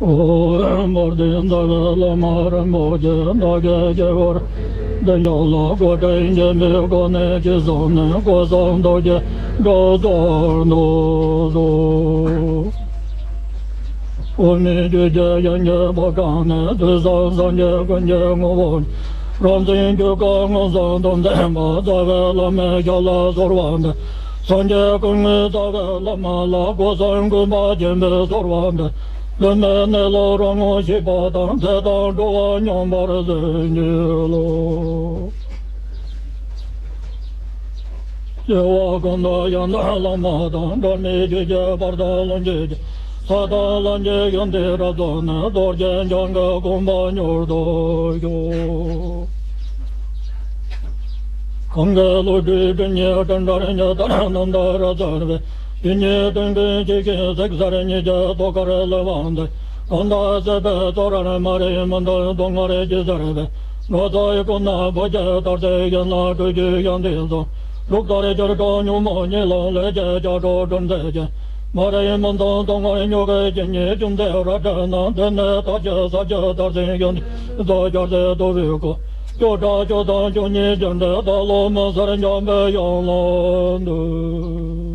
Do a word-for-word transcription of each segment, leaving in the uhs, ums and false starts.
ཨོ། བར་དོའི་ཟླ་བའི་བླ་མ་རིན་པོ་ཆེ། བདག་གི་སྐྱེ་བོར་བདེ་འཇོག་ལ། སྒོ་ཕྲག་འཇིགས་པའི་སྒོ་ནས་ཅི་བཟུང་ནས། སྒོ་གསུམ་དུ་སྐྱེ་འགྲོ་ལྟར་དུ་གསོལ། འོག་མིན་ཆོས་ཀྱི་ཞིང་གི་ཕོ་བྲང་ནས། དུས་གསུམ་སངས་རྒྱས་ཀུན་གྱི་ངོ་བོ་ཉིད། རང་བཞིན་གྱུར་ཀ་མངོན་སུམ་དུ་འཛིན་པ། རྩ་བའི་བླ་མའི་ཞབས་ལ་གསོལ་བ་འདེབས། སངས་རྒྱས་ཀུན་དངོས་རྩ་བའི་བླ་མ་ལ། སྒོ་གསུམ་གུས་པ་ཆེན་པོས་གསོལ་བ་འདེབས། ལུས་མེད་གནས་ལུགས་རང་ངོ་ཤེས་པ་དང་། ཚེ་དང་འགྲོ་བ་མཉམ་པར་བརྩོན་གྱིས་བསླབ། སྐྱེ་བ་ཀུན་ཏུ་ཡང་དག་བླ་མ་དང་། འབྲལ་མེད་ཆོས་ཀྱི་བར་དུ་ལོངས་སྤྱོད་ཅིང་། ས་དང་ལམ་གྱི་ཡོན་ཏན་རབ་རྫོགས་ནས། རྡོ་རྗེ་འཆང་གི་གོ་འཕང་མྱུར་ཐོབ་ཤོག། གང་གི་བློ་གྲོས་སྒྲིབ་གཉིས་སྤྲིན་བྲལ་ཉི་ལྟར་རྣམ་དག་རབ་གསལ་བའི། ཡིད་གཉིས་སྤྲིན་ཕུང་ཆུ་སྐྱེས་ཟེགས་ཟེར་ཉིད་ཀྱི་ཐོག་ཁར་ལུས་པ་འདི། གང་དག་སྲིད་པའི་ཚོགས་རར་མ་རིག་མུན་འདུལ་སྡུག་བསྔལ་གྱིས་གཟིར་བའི། འགྲོ་ཚོགས་ཀུན་ན་བུ་སྐྱེས་ཐར་ཚེ་ཡིན་ལ། སྤྲུལ་བཅུའི་ཡོན་ཏན་ཚོགས་དྲུག་ལྟར་གྱུར་ཀ་ཉོན་མོངས་གཉིད་ལམ་ལས་སྐྱེས་ལྕགས་སྒྲོག་སྒྲོན་མཛད་ཅིང་། མ་རིག་མུན་འདུལ་སྡུག་བསྔལ་མྱུ་གུ་ཅན་ཉིད། ཅུང་ཟད་རབ་བསྒྲལ་ན་དེ་ནི་མཐར་གྱིས་ཟག་བཅས་མཐར་ཕྱིན་ཡོན་ཏན་ཚོགས་སྦྱར་ཚེ་ཐོབ་པའི་སྐུ། བཅུ་ཕྲག་བཅུ་དང་བཅུ་གཉིས་ཀྱི་འབྲས་བདག་བློ་མི་ཟད་འཇམ་པའི་དབྱངས་ལ་འདུད།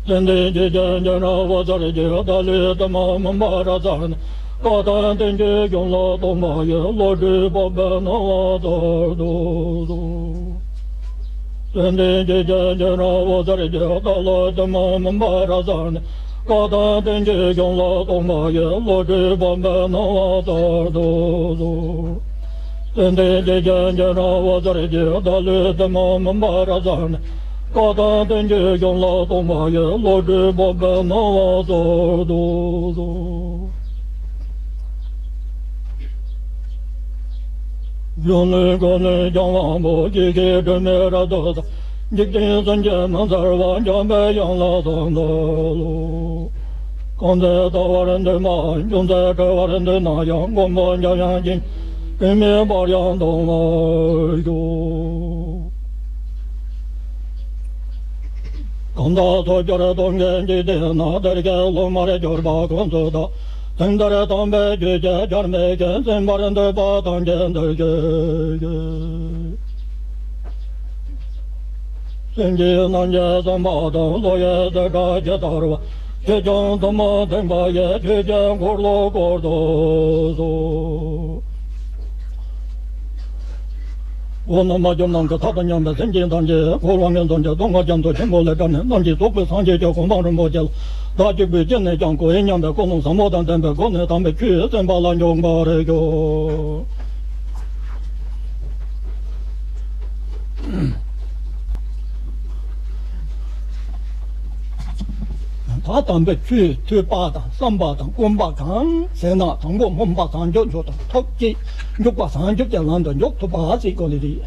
ཙན་དན་གྱི་རྒྱན་གྱི་ར་བ་ཚར་གྱི་བདག་བློའི་གཏི་མུག་མུན་པ་རབ་བསལ་ནས། བཀའ་དང་བསྟན་བཅོས་གཞུང་ལ་གཏོགས་པ་ཡི། བློ་གྲོས་སྤོབས་པའི་སྣང་བ་ཐོབ་ཏུ་གསོལ། ཙན་དན་གྱི་རྒྱན་གྱི་ར་བ་ཚར་གྱི་བདག་བློའི་གཏི་མུག་མུན་པ་རབ་བསལ་ནས། བཀའ་དང་བསྟན་བཅོས་གཞུང་ལ་གཏོགས་པ་ཡི། བློ་གྲོས་སྤོབས་པའི་སྣང་བ་ཐོབ་ཏུ་གསོལ། ཙན་དན་གྱི་རྒྱན་གྱི་ར་བ་ཚར་གྱི་བདག་བློའི་གཏི་མུག་མུན་པ་རབ་བསལ་ནས། བཀའ་དང་བསྟན་བཅོས་གཞུང་ལ་གཏོགས་པ་ཡི། བློ་གྲོས་སྤོབས་པའི་སྣང་བ་ཐོབ་ཏུ་གསོལ། གཞོན་ནུའི་སྐུ་ལུས་འཆང་དབང་པོ། ཡེ་ཤེས་སྒྲོན་མེ་རབ་ཏུ་བརྩེགས། འཇིག་རྟེན་སེམས་ཅན་མི་འཚེར་བ། འཇམ་པའི་དབྱངས་ལ་སོགས་འདི་ལུ། གང་ཚེ་ལྟ་བར་འདོད་མ། ཅུང་ཟད་བྲི་བར་འདོད་ན་ཡང་། མགོན་པོ་འཇམ་དབྱངས་ཀྱི་སྐུ་མིང་པར་ཡང་གཏོང་བར་ཞུ། གང་དག་ཚོགས་བསྒྱུར་སྟོང་གི་འཇིག་རྟེན་ན། བདེ་སྐྱིད་སློབ་མར་གྱུར་པ་ཀུན་ཏུ་བདག་དེང་འདིར་དམ་པའི་ཆོས་ཀྱི་ཆར་མེད་ཀྱིས། གསན་པར་འདོད་པ་ཐམས་ཅད་འདིར་ཤོག། སེམས་ཀྱི་རྣམ་འབྱེད་བསམ་པ་དང་། བློ་ཡི་བཙན་དྲག་ཇི་ལྟ་བ། ཆོས་ཀྱང་ཐུན་མོང་མཚན་མ་ཡི། ཆོས་ཀྱི་འཁོར་ལོ་བསྐོར་དུ་གསོལ། འོ་ན་མ་གྱུར་ནམ་མཁའི་མཐའ་དང་མཉམ་པའི་སེམས་ཅན་ཐམས་ཅད་འཁོར་བ་ངན་སོང་གི་སྡུག་བསྔལ་རྒྱ་མཚོ་ཆེན་པོ་ལས་བསྒྲལ་ནས། ནམ་ཞིག་རྫོགས་པའི་སངས་རྒྱས་ཀྱི་གོ་འཕང་རིན་པོ་ཆེ་ལ་བདག་གཅིག་པུས་ཅི་ནས་ཀྱང་གོ་འོས་སྙམ་པའི་ཀུན་སློང་ཟབ་མོ་དང་ལྡན་པའི་སྒོ་ནས་དམ་པའི་ཆོས་གསན་པ་ལ་འཇུག་པར་ཞུ། ད་དམ་པའི་ཆོས་ཐོས་པ་དང་བསམ་པ་དང་སྒོམ་པ་གང་ཟེར་ན། དང་པོ་སྨོན་པ་བཟང་སྤྱོད་མཆོག་དང་ཐོབ་ཀྱི། འཇུག་པ་བཟང་སྤྱོད་ཀྱི་ལམ་དུ་འཇུག་ཐུབ་པ་ཟེར་དགོས་ལེ་རེད།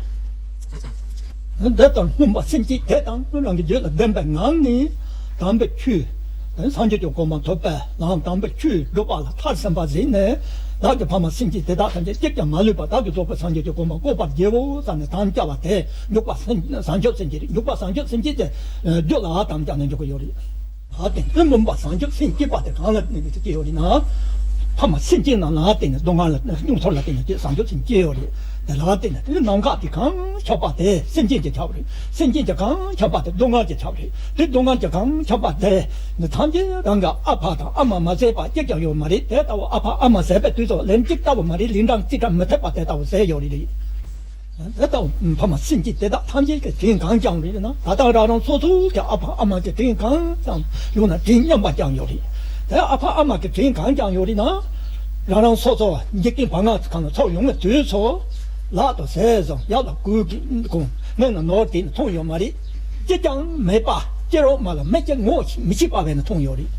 འདི་ལྟར་སྨོན་པ་སེམས་བསྐྱེད་དེ་དང་རང་གི་རྒྱུད་ལ་ལྡན་པའི་ངང་ནས་དམ་པའི་ཆོས། སངས་རྒྱས་ཀྱི་གོ་འཕང་ཐོབ་པའི་ལམ། དམ་པའི་ཆོས་སྒྲུབ་པ་ལ་མཐར་ཕྱིན་པ་ཟེར་ནས། བདག་གི་ཕ་མ་སེམས་ཅན་དེ་དག་ཐམས་ཅད་གཅིག་ཀྱང་མ་ལུས་པ་བདག་གིས་རྫོགས་པའི་སངས་རྒྱས་ཀྱི་གོ་འཕང་བཀོད་པར་བགྱིའོ་བསམ་ནས་དམ་བཅའ་བ་དེ་འཇུག་པ་སེམས་བཟང་སྤྱོད་སེམས་བསྐྱེད་རེད། འཇུག་པ་བཟང་སྤྱོད་སེམས་བསྐྱེད་དེ་རྒྱུད་ལ་དམ་བཅའ་ནས་འཇུག་གི་ཡོད་རེད། ཨ་དེ་ནི་སྨོན་པ་བཟང་སྤྱོད་སེམས་བསྐྱེད་པ་དེ་གང་ལ་བརྟེན་ནས་སྐྱེ་ཡོད་རེད་ན། ཕ་མ་སེམས་ཅན་རྣམས་ལ་བརྟེན་ནས། སྡུག་བསྔལ་ལ་མྱོང་ཚོར་ལ་བརྟེན་ནས་སྐྱེ། བཟང་སྤྱོད་སེམས་བསྐྱེད་ཡོད་རེད། དེ་ལ་བརྟེན་ནས་དེ་ནི་ནམ་མཁའ་དེ་གང་ཁྱབ་པ་དེ་སེམས་ཅན་གྱིས་ཁྱབ་རེད། སེམས་ཅན་གྱིས་གང་ཁྱབ་པ་དེ་སྡུག་བསྔལ་གྱིས་ཁྱབ་རེད། དེ་སྡུག་བསྔལ་གྱིས་གང་ཁྱབ་པ་དེ་ནི་ཐམས་ཅད་རང་གི་ཨ་ཕ་དང་ཨ་མ་མ་ཟད་པ་གཅིག་ཀྱང་ཡོད་མ་རེད། དེ་ལྟ་བུ་ཨ་ཕ་ཨ་མ་ཟད་པའི་དུས་སུ་ལན་གཅིག་ལྟ་བུ་མ་རེད། ལན་གྲངས་རྩིས་ཁྲ་མི་ཐེག་པ་དེ་ལྟ་བུ་ཟད་ཡོད་རེད། དེ་ལྟ་བུ་ཕ་མ་སེམས་ཅན་དེ་དག་ཐམས་ཅད་ཀྱི་དྲིན་གང་བསྐྱངས་རེད་ན། ད་ལྟ་རང་རང་སོ་སོ་གི་ཨ་ཕ་ཨ་མ་གི་དྲིན་གང་བསྐྱངས། ཡང་ན་དྲིན་མཉམ་པ་བསྐྱངས་ཡོད་རེད། དེ་ཨ་ཕ་ཨ་མ་གི་དྲིན་གང་བསྐྱངས་ཡོད་རེད་ན། རང་རང་སོ་སོ་འཇིག་རྟེན་བར་སྣང་གང་ལ་འཚོ་ཡོང་བའི་དུས་སུ། ལག་ཏུ་ཟས་བཟུང་། ཡག་ལ་གོས་གོན། སྔས་ན་ནོར་དེ་ནི་མཐོང་ཡོད་མ་རེད། ཅི་ཀྱང་མེད་པ། སྐྱེ་རོགས་མ་ལ་མི་སྐྱེ་ངོ་མི་ཤེས་པ་བས་ནི་མཐོང་ཡོད་རེད།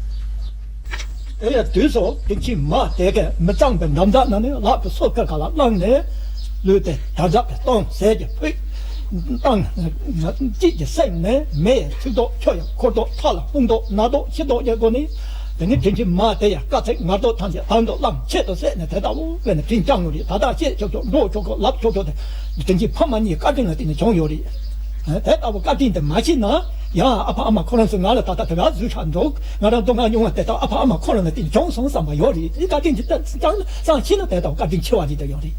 དེ་ཡང་དུས་སུ་དེ་ཕྱི་མ་དེ་གས་མི་གཙང་པའི་འདམ་དག་ན་ནི་ལག་ཏུ་སོ་ཁ་ཁ་ལ་བླངས་ནས། ལུས་དེ་དར་ཟབ་ཀྱི་སྟོང་ཟས་ཀྱི་ཕུད། བཏང་། སྐྱིད་ཀྱི་སེམས་ནས་མེ་ཡི་ཚིག་ཏོག་ཆུ་ཡི་འཁོར་ཏོག་ཐག་ལ་སྤུངས་ཏོག་ནག་ཏོག་ཤི་ཏོག་གི་སྒོ་ནས། དེ་ནི་དྲིན་ཆེན་མ་དེ་ཡང་དཀའ་ཚེགས་ངལ་ཏོག་ཐམས་ཅད་དང་དུ་བླངས་ཆེད་དུ་བསད་ནས་དེ་ལྟ་བུ་བས་ནས་དྲིན་བསྐྱངས་ཡོད་རེད། ད་ལྟ་བཤད་ཆོག་ཆོག་འགྲོ་ཆོག་ཆོག་ལབ་ཆོག་ཆོག་དེ་དྲིན་ཆེན་ཕ་མ་གཉིས་བཀའ་དྲིན་ལ་བརྟེན་ནས་བྱུང་ཡོད་རེད། དེ་ལྟ་བུ་བཀའ་དྲིན་དེ་མ་ཤེས་ན། ཡང་ཨ་ཕ་ཨ་མ་ཁོ་རང་ཚོས་ང་ལ་ད་ལྟ་དེ་ག་ཟུག་ཆགས་འདུག་ང་རང་སྡུག་བསྔལ་མྱོང་བ་དེ་དག་ཨ་ཕ་ཨ་མ་ཁོ་རང་ལ་བརྟེན་བྱུང་སོང་བསམ་པ་ཡོད་རེད། དེ་བཀའ་དྲིན་གྱི་ལྟ་ཙང་ཙང་ཤེས་ན་དེ་དག་བཀའ་དྲིན་ཆེ་བ་རེད་དང་ཡོད་རེད།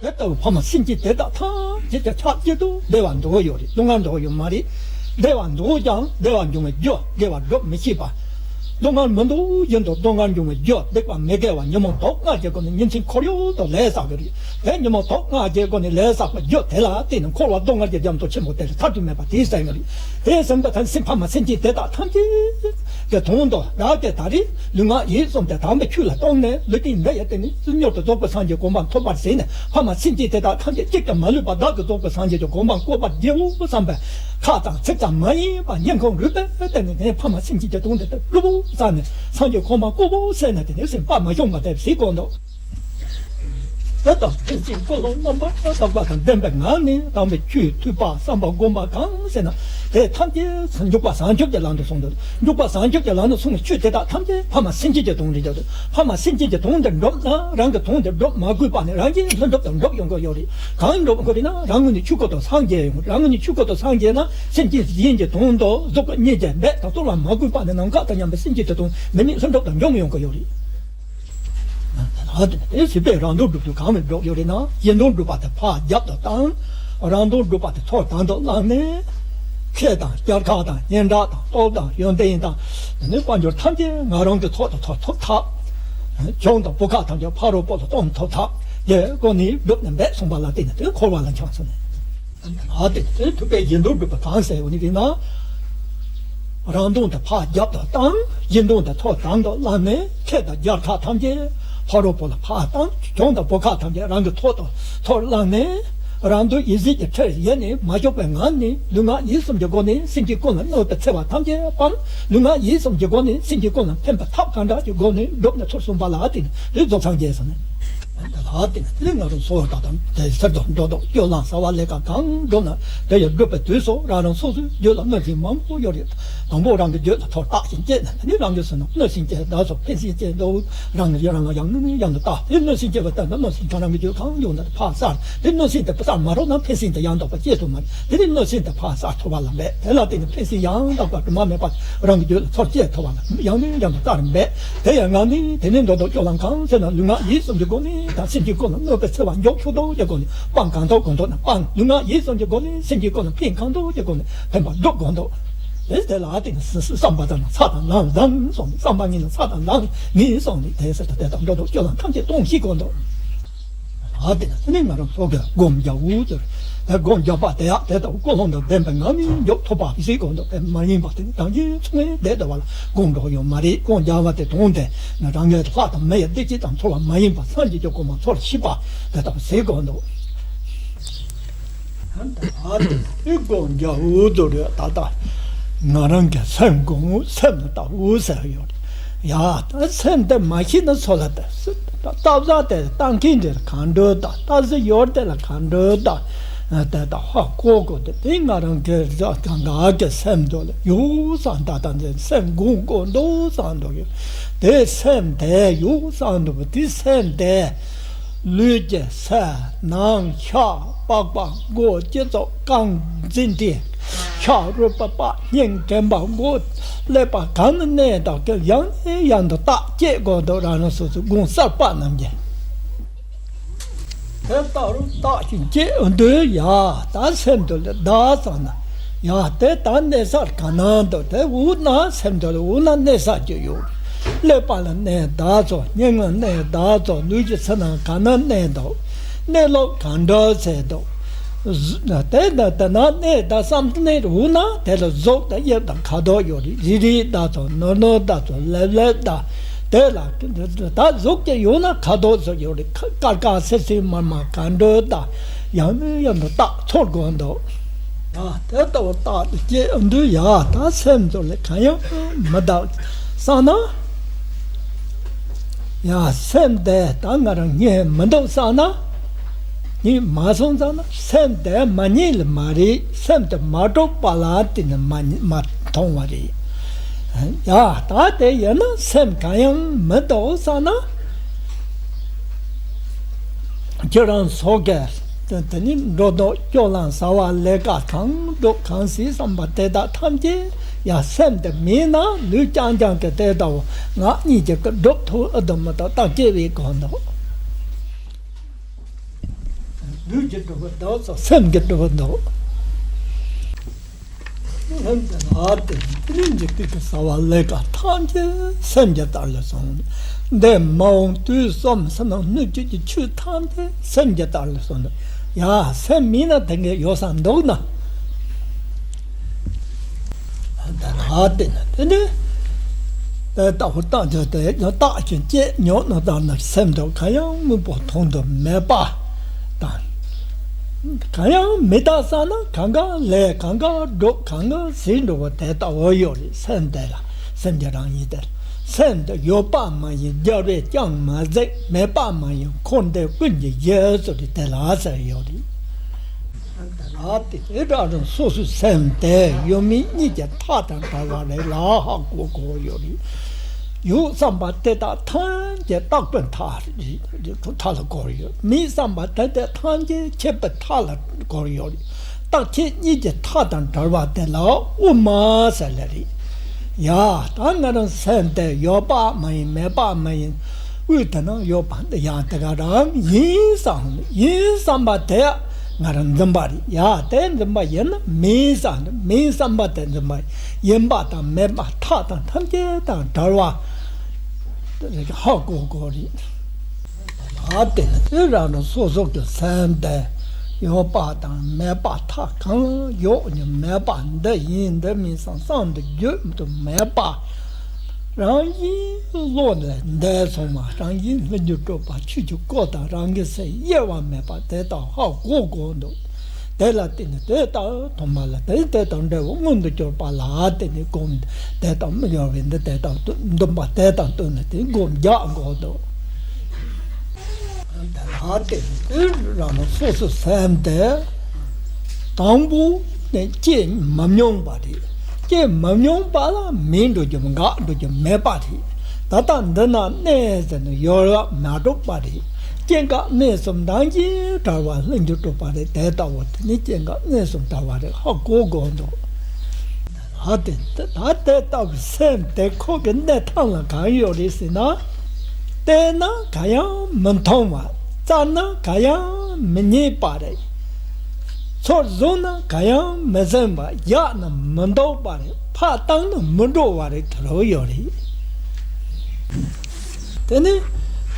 དེ་ལྟ་བུ་ཕ་མ་སེམས་ཅན་དེ་དག་ཐམས་ཅད་ཀྱང་ཆགས་བསྐྱེད་དུ་བདེ་བ་འདོད་ཡོད་རེད། སྡུག་བསྔལ་འདོད་ཡོད་མ་རེད། བདེ་བ་འདོད་ཀྱང་བདེ་བ་འབྱུང་བའི་རྒྱུ་དགེ་བ་སྒྲུབ་མི་ཤེས་པ། སྡུག་བསྔལ་མི་འདོད་བཞིན་དུ་སྡུག་བསྔལ་འབྱུང་བའི་རྒྱུ་སྡིག་པ་མི་དགེ་བ་ཉོན་མོངས་དུག་ལྔ་གི་སྒོ་ནས་ཉིན་མཚན་འཁོར་ཡུག་ཏུ་ལས་བསགས་ཀྱི་རེད། དེ་ཉོན་མོངས་དུག་ལྔ་གི་སྒོ་ནས་ལས་བསགས་པའི་རྒྱུ་དེ་ལ་བརྟེན་ནས་འཁོར་བ་སྡུག་བསྔལ་གྱི་རྒྱ་མཚོ་ཆེན་པོ་དེར་མཐར་ཐུག་མེད་པ་དེ་ཟད་ཡོད་རེད། དེ་ཟིན་པ་ཐམས་ཅད་ཕ་མ་སེམས་ཅན་དེ་དག་ཐམས་ཅད་ཀྱི་དོན་དུ་བདག་གིས་ད་རེས་ལུས་ངག་ཡིད་གསུམ་དེ་དམ་པའི་ཆོས་ལ་བཏང་ནས་ལུས་རྟེན་འདི་ཡི་སྟེང་ནས་མྱུར་དུ་རྫོགས་པའི་སངས་རྒྱས་གོ་འཕང་ཐོབ་པར་ཟེར་ནས་ཕ་མ་སེམས་ཅན་དེ་དག་ཐམས་ཅད་གཅིག་ཀྱང་མ་ལུས་པ་བདག་གིས་རྫོགས་པའི་སངས་རྒྱས་ཀྱི་གོ་འཕང་བཀོད་པར་བགྱིའོ་བསམ་པའི་ཁ་ཙམ་ཚིག་ཙམ་མ་ཡིན་པར་སྙིང་ཁོང་རུས་པའི་གཏིང་ནས་ངས་ཕ་མ་སེམས་ཅན་གྱི་དོན་དེ་ལྟར་བསྒྲུབ་བོ་བསམ་ནས་སངས་རྒྱས་གོ་འཕང་བཀོད་པོ་ཟེར་ནས་དེ་ནས་སེམས་པ་མ་ཤོང་བ་དེ་ཟེར་དགོས་འདུག་དེ་ལྟར་ཐེག་ཆེན་ཀུན་སློང་རྣམ་པར་དག་པ་དང་ལྡན་པའི་ངང་ནས་དམ་པའི་ཆོས་ཐོས་པ་བསམ་པ་སྒོམ་པ་གང་ཟེར་ན་དེ་ཐམས་ཅད་འཇུག་པ་བྱང་ཆུབ་ཀྱི་ལམ་དུ་སོང་འདུག་འཇུག་པ་བྱང་ཆུབ་ཀྱི་ལམ་དུ་སོང་བའི་ཆོས་དེ་དག་ཐམས་ཅད་ཕ་མ་སེམས་ཅན་གྱི་དོན་རེད་འདུག་ཕ་མ་སེམས་ཅན་གྱི་དོན་དེ་འགྲུབ་ན་རང་གི་དོན་དེ་འགྲུབ་མ་དགོས་པ་ནས་རང་གིས་ལྷུན་གྲུབ་ཏུ་འགྲུབ་ཡོང་གི་ཡོད་རེད། གང་འགྲུབ་དགོས་རེད་ན་རང་ངོས་ནས་ཆོས་སྐུ་དང་སངས་རྒྱས་ཡོང་རང་ངོས་ནས་ཆོས་སྐུ་དང་སངས་རྒྱས་ན་སེམས་ཅན་གཞན་གྱི་དོན་དུ་གཟུགས་སྐུ་བརྙས་བཅོས་འབད་དང་གཏོར་བ་མ་དགོས་པ་ནས་ནམ་མཁའ་དང་མཉམ་པའི་སེམས་ཅན་གྱི་དོན་མི་དམིགས་ལྷུན་གྲུབ་ཏུ་འགྲུབ་ཡོང་གི་ཡོད་རེད། ད་དེ་ནས་སྲིད་པའི་རང་དོན་སྒྲུབ་ཚུལ་གང་མི་སྒྲུབ་ཡོད་རེད་ན། གཞན་དོན་སྒྲུབ་པ་དེ་ཕར་རྒྱབ་ཏུ་བཏང་། རང་དོན་སྒྲུབ་པ་དེ་ཚུར་དང་དུ་བླངས་ནས། ཁེ་དང་རྒྱལ་ཁ་དང་སྙན་གྲགས་དང་སྟོབས་དང་ཡོན་ཏན་དང་། དེ་ནས་དཔལ་འབྱོར་ཐམས་ཅད་ང་རང་གི་ཐོག་ཏུ་ཐོབ་ཐུབ་ཐབས། གྱོང་དང་བུ་ཁ་ཐམས་ཅད་ཕ་རོལ་པོ་ལ་གཏོང་ཐུབ་ཐབས་ཀྱི་སྒོ་ནས་སྒྲུབ་ནས་འབད་གསུངས་པ་ལ་བརྟེན་ནས་དེ་འཁོར་བ་ལ་འཁྱམས་སོང་ནས། ཨ་དེ་དེ་ཐུབ་པས་གཞན་དོན་སྒྲུབ་པ་གང་ཟེར་བ་ནི་རེད་ན། རང་དོན་དེ་ཕར་རྒྱབ་ཏུ་བཏང་། གཞན་དོན་དེ་ཚུར་དང་དུ་བླངས་ནས་ཁེ་དང་རྒྱལ་ཁ་ཐམས་ཅད་ཕ་རོལ་པོ་ལ་ཕར་བཏང་། གྱོང་དང་བུ་ཁ་ཐམས་ཅད་རང་གི་ཐོག་ཏུ་ཚུར་བླངས་ནས། རང་དོན་ཡིད་བྱེད་ཀྱི་ཁྲིར་ཡེ་ནས་མ་ཞུགས་པའི་ངང་ནས་ལུས་ངག་ཡིད་གསུམ་གྱི་སྒོ་ནས་སེམས་ཅན་ཀུན་ལ་གནོད་པའི་འཚེ་བ་ཐམས་ཅད་སྤངས། ལུས་ངག་ཡིད་གསུམ་གྱི་སྒོ་ནས་སེམས་ཅན་ཀུན་ལ་ཕན་པའི་ཐབས་གང་དྲག་གི་སྒོ་ནས་བསྒྲུབས་ནས་ཚུར་སོང་པ་ལ་བརྟེན་ནས་རྫོགས་སངས་རྒྱས་སོང་ནས། དེ་ལ་བརྟེན་ནས་དེ་ནས་ང་རང་ཚོ་ད་ལྟ་དེ་ཟེར་དུ་འགྲོ་ལྡོག་སྤྱོད་ལམ་བྱ་བ་ལས་ཀ་གང་བསྒྲུབ་ན་དེ་ཡི་བསྒྲུབ་པའི་དུས་སུ་རང་རང་སོ་སོའི་རྒྱུད་ལ་གནོད་སྦྱིན་མང་པོ་ཡོད་རེད། དང་པོ་རང་གི་རྒྱུད་ལ་ཚུར་བརྟག་ཅིང་དཔྱད་ནས་དེ་ནས་རང་གི་སེམས་ནང་གནོད་སྦྱིན་གྱི་བདག་སོགས་ཕན་སེམས་ཅན་འདུག་རང་གི་རང་ལ་ཡང་ནས་ཡང་དུ་བརྟག་དེ་གནོད་སྦྱིན་སྐྱེ་བ་ལྟར་ན་གནོད་སྦྱིན་གྱིས་རང་གི་རྒྱུད་གང་ཡོད་ན་དེ་ཕར་བསལ། དེ་གནོད་སྦྱིན་དེ་བསལ་མ་རུང་ན་ཕན་སེམས་དེ་ཡང་དག་པ་སྐྱེ་ཐུབ་མ་རེད། དེ་ནས་གནོད་སྦྱིན་དེ་ཕར་བསལ་ཐུབ་པ་ལ་འབད། དེ་ལ་བརྟེན་ནས་ཕན་སེམས་ཡང་དག་པ་དྲི་མ་མེད་པ་རང་གི་རྒྱུད་ལ་ཚུར་སྐྱེ་ཐུབ་པ་ལ་ཡང་ནས་ཡང་དུ་བརྟག་འབད། དེ་ཡང་ངང་ནས་དེ་ནས་འགྲོ་ལྡོག་སྤྱོད་ལམ་གང་ཟེར་ན་ལུས་ངག་ཡིད་གསུམ་གྱི་སྒོ་ནས་དང་སེམས་ཅན་ཀུན་ལ་གནོད་པའི་འཚེ་བ་མགྱོགས་ཤོས་དོ་ཀྱི་སྒོ་ནས་སྤང་གང་ཐུབ་གང་ཐུབ་ན་སྤང་། ལུས་ངག་ཡིད་གསུམ་གྱི་སྒོ་ནས་སེམས་ཅན་ཀུན་ལ་ཕན་གང་ཐུབ་ཀྱི་སྒོ་ནས་ཕན་པ་སྒྲུབ་གང་ཐུབ། དེ་དེ་ལ་བརྟེན་ནས་བསམ་པ་དང་ཚ་དང་ལངས་ལངས་སོང་བསམ་པ་ཉིད་ལ་ཚ་དང་ལངས་ངེས་སོང་ནས་དེ་ཟེར་ཏེ་དེ་དང་འགྲོ་ལྡོག་སྤྱོད་ལམ་ཐམས་ཅད་སྟོང་ཤེས་དགོས་འདུག་ཨ་དེ་ནས་ནི་ང་རང་ཚོ་གི་སྒོམ་རྒྱག་འུ་ཚོར་དེ་སྒོམ་རྒྱག་པ་དེ་ཡག་དེ་དང་ཀུན་སློང་དང་ལྡན་པའི་ངང་ནས་མགྱོགས་ཐུབ་པ་ཟེར་དགོས་འདུག་དེ་མ་ཡིན་པ་དེ་ནི་རང་གིས་ཚུགས་ངེས་བསྡད་བསྡད་པ་ལ་སྒོམ་འགྲོ་ཡོད་མ་རེད། སྒོམ་རྒྱག་པ་དེ་དོན་དེ་ནི་རང་གི་ལྷ་དང་མི་ཡི་བདེ་སྐྱིད་དང་ཚོར་བ་མ་ཡིན་པ་སངས་རྒྱས་ཀྱི་གོ་འཕང་ཚོར་ཤེས་པ་དེ་དང་ཟེར་དགོས་འདུག་ཨ་དེ་སྒོམ་རྒྱག་འུ་ཚོ་རེད། ད་ལྟ་ང་རང་གི་སེམས་སྒོམ་འུ་སེམས་ནི་ལྟ་འུ་ཟེར་ཡོད་རེད། ཡ་ད་སེམས་དེ་མ་ཤེས་ན་ཚོ་ལ་དེ་ལྟ་བཟའ་དེ་ལྟ་མཁན་དེ་ལ་གང་འགྲོ་ད་ལྟ་ཟི་ཡོར་དེ་ལ་གང་འགྲོ་ད་དེ་ད་ཧ་གོ་གོ་དེ་དེ་ང་རང་གི་གང་ག་གི་སེམས་དོ་ལ་ཡོད་བསམ་ད་ད་འདི་སེམས་སྒོམ་དགོས་འདུག་བསམ་འདུག་ཡོད་དེ་སེམས་དེ་ཡོད་བསམ་འདུག་དེ་སེམས་དེ། ལུས་ཀྱི་ས་ནང་ཤ་པགས་པ་མགོ་ལྕེ་ཚོགས་རྐང་འཛིན་གྲས་ཤ་རུས་པ་པ་སྙིང་དྲན་པ་མགོ་ཀླད་པ་གང་ན་གནས་དང་གི་ཡང་ནས་ཡང་དུ་བརྟག་དཔྱད་དགོས་འདུག་རང་རང་སོ་སོའི་དགོངས་གསལ་པ་རྣམས་ཀྱིས། དེ་ལྟར་བརྟག་ཅིང་དཔྱད་འདོད་ཡ་ད་སེམས་དུ་ལ་བདག་ཙམ་ན། ཡང་དེ་ལྟར་གནས་ས་ག་ན་འདུག་དེ་འུ་ན་སེམས་འདུག་འུ་ན་གནས་ས་ཅིག་ཡོད། ཀླད་པ་ལ་གནས་བདག་ཚོ་སྙིང་ལ་གནས་བདག་ཚོ་ལུས་ཀྱི་ཚེ་ན་ག་ན་གནས་འདུག་གནས་ལུགས་གང་འདྲ་ཟེར་འདུག་དེ་ན་དེ་ན་གནས་བདག་བསམ་གནས་འུ་ན་དེ་ལ་གཟུགས་དང་དབྱིབས་དང་ཁ་དོག་ཡོད་རེད། རིལ་རིལ་བདག་ཚོ་ནོར་ནོར་བདག་ཚོ་ལེབ་ལེབ་བདག་དེ་ལ་ད་གཟུགས་ཀྱི་ཡོད་ན་ཁ་དོག་ཚོ་ཡོད་རེད། དཀར་དཀར་སེར་སེར་དམར་དམར་གང་འདྲ་བདག་ཡང་ནས་ཡང་དུ་བརྟག་ཚོར་དགོས་འདུག་ཡང་དེ་ལྟ་བུ་བརྟག་ཏུ་དཔྱད་འདོད་ཡ་ད་སེམས་ཚོར་ལས་གང་ཡང་མི་འདུག་བསམ་ན། ཡང་སེམས་དེ་ད་ང་རང་རྙེད་མི་འདུག་བསམ་ན། རྙེད་མ་སོང་བསམ་ན་སེམས་དེ་མ་རྙེད་ལ་མ་རེད། སེམས་དེ་མ་གྲུབ་པ་ལ་བརྟེན་ནས་མ་མ་མཐོང་བ་རེད། ཡ་ད་དེ་ཡིན་ན་སེམས་གང་ཡང་མི་འདུག་བསམ་ན། ཁྱེད་རང་ཚོ་གིས། དེ་དེ་ནི་འགྲོ་ལྡོག་སྐྱོ་ལམ་ཟ་བ་ལས་ཀ་གང་སྒྲུབ་གང་ཟས་བསམ་པ་དེ་དག་ཐམས་ཅད་ཡང་སེམས་དེ་མེད་ན་ལུས་རྐྱང་རྐྱང་གི་དེ་ལྟ་བུ་ངག་གཉིས་ཀྱི་སྒྲུབ་ཐུབ་ཨེ་འདུག་མི་འདུག་བརྟག་དཔྱད་པའི་སྒོ་ནས། ལུས་ཀྱི་སྒྲུབ་པ་འདུག་སེམས་ཀྱི་སྒྲུབ་པ་འདུག་སེམས་དེ་ལ་དེ་ནི་འཇིག་རྟེན་གྱི་ཟ་བ་ལས་ཀ་ཐམས་ཅད་སེམས་ཀྱི་ལྟར་ལ་སོང་། འདས་མ་འོངས་དུས་གསུམ་ཕྱི་ནང་སྣོད་བཅུད་ཀྱི་ཆོས་ཐམས་ཅད་སེམས་ཀྱི་ལྟར་ལ་སོང་། ཡ་སེམས་མིན་ན་དེ་འདྲ་ཡོད་ས་འདུག་ན། དེ་ལ་དེ་ནི་དེ་ནི་དེ་ལྟ་བུ་བརྟག་དཔྱད་དེ་ཡང་བརྟག་ཅིང་དཔྱད་ཉོན་ནས་བརྟགས་ན་སེམས་དེ་གང་ཡང་དངོས་པོ་མཐོང་དུ་མེད་པ་དང་། གང་ཡང་མི་རྟག་ས་ན་གང་ག་ལས་གང་ག་སྒྲུབ་གང་ག་ཟས་འགྲོ་བ་དེ་ལྟ་བུ་ཡོད་རེད། སེམས་དེ་ལ་སེམས་ཀྱི་རང་བཞིན་དེ་ལ་སེམས་དེ་ཡོད་པ་མ་ཡིན་རྒྱལ་བས་ཀྱང་མ་གཟིགས། མེད་པ་མ་ཡིན་འཁོར་འདས་ཀུན་གྱི་གཞི་ཟེར་རེད། དེ་ལ་ཟེར་ཡོད་རེད། དེ་ལ་དེ་དེ་འདྲ་རང་སོ་སོའི་སེམས་དེ་ཡོད་མེད་གཉིས་ཀྱི་མཐའ་དང་བྲལ་བ་རེད་ལ་ཧ་གོ་དགོས་ཡོད་རེད། ཡོད་བསམ་པ་དེ་དག་ཐམས་ཅད་རྟག་པའི་མཐའ་རེད། མཐའ་ལ་བསྐོར་ཡོད། མེད་བསམ་པ་དེ་དག་ཐམས་ཅད་ཆད་པའི་མཐའ་ལ་བསྐོར་ཡོད་རེད། རྟག་ཆད་གཉིས་ཀྱི་མཐའ་དང་བྲལ་བ་དེ་ལ་དབུ་མ་ཟེར་ལེ་རེད། ཡ་ད་ང་རང་སེམས་དེ་ཡོད་པ་མ་ཡིན་མེད་པ་མ་ཡིན། དབུས་དེ་ན་ཡོད་པ་འདི་ཡང་དེ་ག་རང་ཡིན་བསམ། ཡིན་བསམ་པ་དེ་ང་རང་འཛིན་པ་རེད། ཡ་དེ་འཛིན་པ་ཡིན་ན་མིན་བསམ། མིན་བསམ་པ་དེ་འཛིན་པ་ཡིན་པ་དང་མེད་པ་མཐའ་དང་ཐམས་ཅད་དང་བྲལ་བ་ཧ་གོ་དགོས་རེད། ལ་དེ་ནི་དེ་རང་རང་སོ་སོ་གི་སེམས་དེ་ཡོད་པ་དང་མེད་པ་མཐའ་གང་ཡོད་ཀྱང་མེད་པ་འདི་ཡིན་འདི་མིན་བསམ་བསམ་དུ་བརྗོད་དུ་མེད་པ། རང་བཞིན་བློ་ནས་འདས་སོང་བ། རང་བཞིན་ལྷུན་གྱིས་གྲུབ་པ་ཆོས་ཀྱི་སྐུ་དང་རང་གི་སེམས་དབྱེ་བ་མེད་པ་དེ་དག་ཧ་གོ་དགོས་འདུག་དེ་ལ་བརྟེན་ནས་དེ་ལྟར་ཐོག་མ་ལ་དེ་དེ་དང་འབྲས་བུ་མངོན་དུ་གྱུར་པ་ལ་བརྟེན་ནས་སྒོམ། དེ་དང་མི་སྦྱོར་བའི་འདི་དེ་དང་བསྟུན་འདུན་པ་དེ་དང་བསྟུན་ནས་དེ་སྒོམ་རྒྱག་དགོས་འདུག་དེ་ལ་བརྟེན་ནས་དེ་རང་རང་སོ་སོའི་སེམས་དེ་དང་པོ་ནས་སྐྱེ་མ་མྱོང་བ་རེད། སྐྱེ་མ་མྱོང་བ་ལ་མེད་འགྲོ་རྒྱུ་འགག་འགྲོ་རྒྱུ་མེད་པ་རེད། ད་ལྟ་འདི་ན་གནས་ཟེར་ནས་ཡོད་རབས་མ་གྲུབ་པ་རེད། སྐྱེ་འགག་གནས་གསུམ་རང་བཞིན་བྲལ་བ་ལྷུན་གྱིས་གྲུབ་པ་རེད། དེ་ལྟ་བུ་དེ་ནི་སྐྱེ་འགག་གནས་གསུམ་བྲལ་བ་རེད་ཧ་གོ་དགོས་འདུག་ད་དེ་ད་དེ་ལྟ་བུའི་སེམས་དེ་ཁོ་གི་གནས་ཐང་ལ་གང་ཡོད་རེད་ཟེར་ན། བལྟས་ན་གང་ཡང་མི་མཐོང་བ། བཙལ་ན་གང་ཡང་མི་རྙེད་པ་རེད། ཚུར་བཟུང་ན་གང་ཡང་མི་ཟིན་པ། བཞག་ན་མི་འདོར་བ་རེད། ཕར་བཏང་ན་མི་འགྲོ་བ་རེད། དེ་རུ་ཡོད་རེད། དེ་ནི་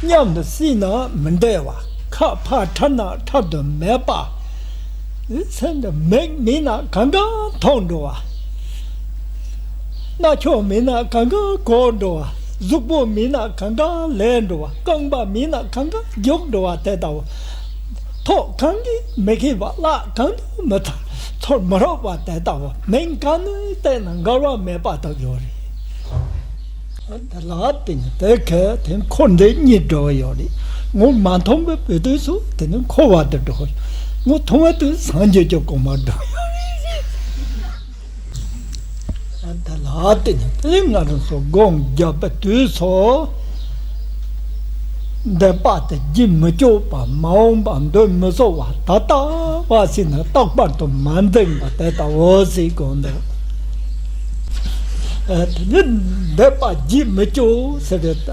མཉམ་དུ་བསྲེས་ན་མི་འབྲལ་བ། ཁ་ཕར་འཕྲལ་ན་འཕྲལ་དུ་མེད་པ། སེམས་དེ་མིག་མེད་ན་གང་ག་མཐོང་འགྲོ་བ། རྣ་ཆོག་མེད་ན་གང་ག་གོ་འགྲོ་བ། གཟུགས་པོ་མེད་ན་གང་ག་ལས་འགྲོ་བ། རྐང་པ་མེད་ན་གང་ག་རྒྱུག་འགྲོ་བ་དེ་ལྟ་བུ། ཐོག་གང་གིས་མི་ཁེངས་པ། བརླག་གང་དུ་མི་ཐར། ཚུར་མི་རུབ་པ་དེ་ལྟ་བུ། མིང་གང་ནས་བལྟས་ན་འགལ་བ་མེད་པ་དག་ཡོད་རེད། དེ་ལ་དེ་ནི་དེ་ཁས་དེ་འཁོར་འདས་གཉིས་འགྲོ་བ་ཡོད་རེད། ངོ་མ་མཐོང་བའི་བུ་དུས་སུ་དེ་ནི་འཁོར་བ་དུ་འགྲོ། ངོ་མཐོང་བ་དུས་སངས་རྒྱས་ཀྱི་གོ་འཕང་འགྲོ་ཡོད་རེད། དེ་ལ་དེ་ནི་དེ་ང་རང་ཚོ་སྒོམ་རྒྱབ་པའི་དུས་སུ། འདས་པ་དེ་བརྗེད་མི་བཅུག་པ། མ་འོངས་པ་འདོད་མི་བཟོད་པ། ད་ལྟ་བ་ཟེར་ན་རྟག་པར་དུ་མ་འཛིན་པ་དེ་ལྟ་བུ་ཟེར་དགོས་འདུག་ཨ་དེ་ནི་འདས་པ་བརྗེད་མི་བཅུག་ཟེར་རེད། ད་